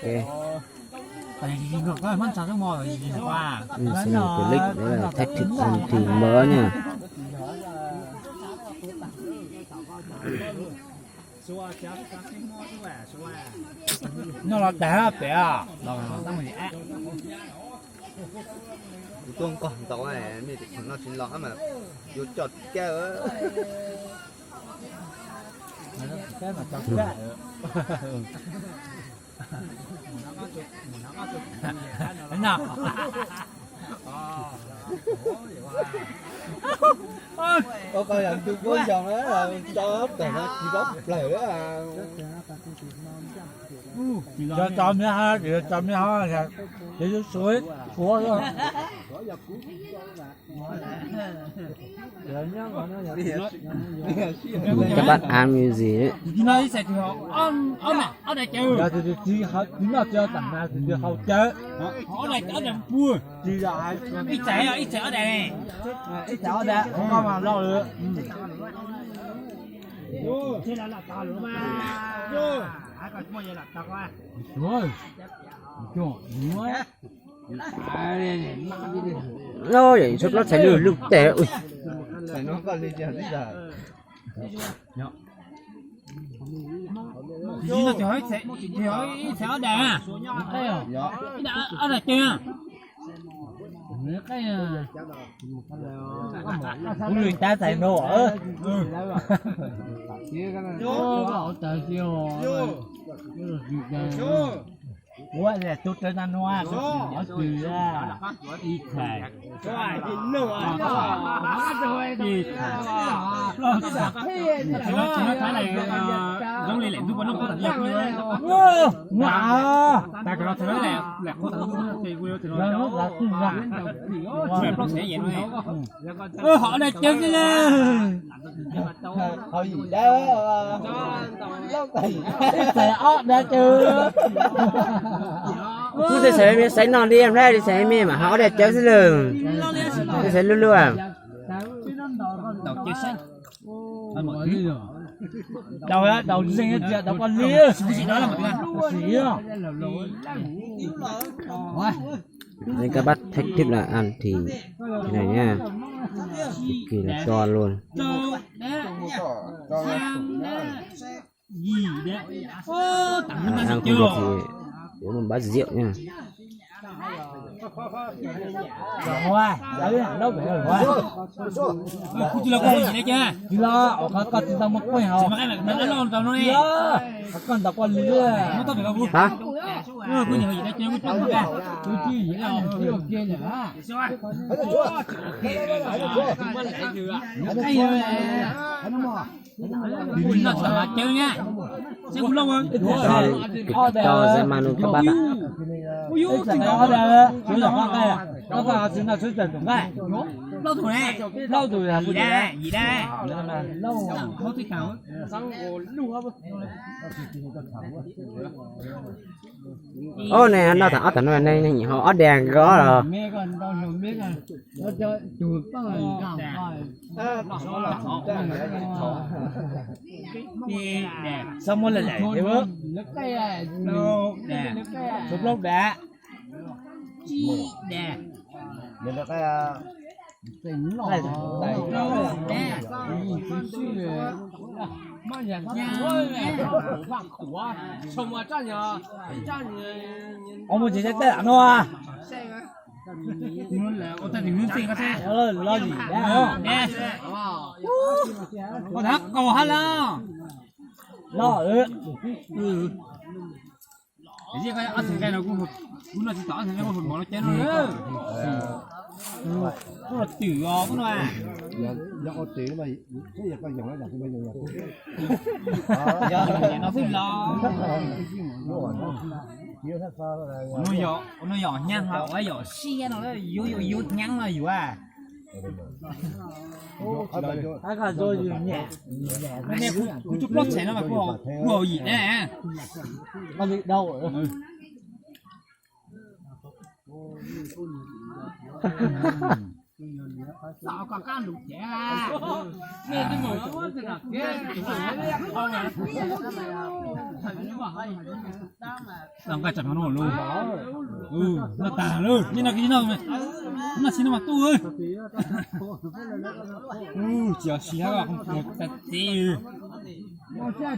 Ok. Xem clip, đó là thách thức ăn thì mới nha. Noj los dag pem os. Kuv tuaj nqos ntau, nej tus kheej no tsis los mas yuav coj kab. Ua koj yog ntu kuab xyoo na, tso plaws no tsis dob plaws lawm. Yog tso miab hab, yog tso miab hab, yog yus suav kuav. Các bác ăn cái gì đấy? Ib xaim twg ob daim cawv, noj tsis tau tam nas twg haus cawv. Ob daim, ob daim pua. Ib xaim, ib xaim ob daim ne. Ib xaim ob daim, koj mas loj lawm. Ib plaub txhais lwj lwj teg. Ib xaim ob daim, ob daim cawv. Kuv lwm tab txais no. Ua tug rawv na nua, ib txhais, ib txhais, ib txhais, zoo li lawm ntuj puas noj puas tag. Tag kawg los txog lawm, lawm qhuab tag ntuj ces kuv yuav txog los. Plaub txhais yeem no. Hov daim cawv xwb na. Ib txhais ob daim cawv. Kuv txhais me xaiv no li nplhaib li txhais me mas hov ob daim cawv xwb lawm. Txhais lub lub. Daus, daus zeeg tsis daus poj li. Nên các bác thách thức là ăn thì thế này nhá. Cực kỳ là to luôn. Ăn không được thì uống một bát rượu nha. Tsis los, koj tsis tau muaj poj hauv. Koj ntawd poj li. Hả? Noj txhua cawv na. Seb kuv lauj. Cực to ra mà luôn các bác ạ. Plaub tug ne. Yim dab, yim dab. Ob ne noj tag ob tag no ne, nyiam ho ob daim nkaus los. Xav muab lawm lawm thiab. Plaub daim. Ua mus tsis tej no. Los yim dab. Ua tau kaus hab los. Los. Ob txhais nqaij no kuv noj tsis tau, ob txhais nqaij kuv mov no cab no. Kuv los twm os kuv no. No xwb los. No yog hnyaab hos ua yog siab no, yuav yuav hnyaab no yuav. Kuv tshuav plaub txhais no mas kuv haus yim dab. Tau nqaij tsam no lawm. Noj tas lawm, nej noj kiag no, noj tsis no mas tuaj. Tsis siv hab, txiv.